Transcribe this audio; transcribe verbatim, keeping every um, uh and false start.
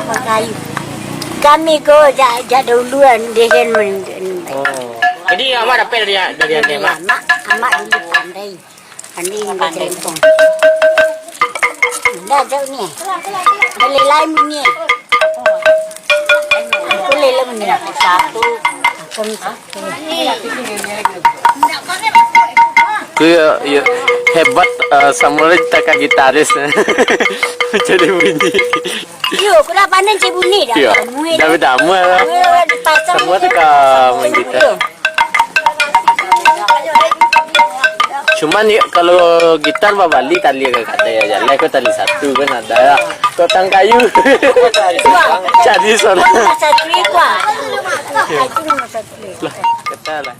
Pakai. Kami ko jak, jak dahuluan, dia kan men-, Oh. Jadi, amak dapek dari, dari, dari amak? Amak, amak dulu pandai. Pandai, pandai. Indak tahu ni. Boleh lain bunyi. Boleh lah bunyi. Satu. Aku minta. Tu ya, ya. Hebat, eh, Samuel cakap gitaris. Jadi bunyi. Iyo, kurang pandai cik bunyi dah. Iyo. Dah beda, amuah lah. Amuah dipasang. Semua tu ka main gitar. Cuman ya, kalau gitar babali tali ka kadai aja lah, kau tali satu kan ada ya. Kau tang kayu. Wah. Jadi soalnya. Nomor satu ni, wah. Itu nomor satu ni. Lah, kata lah.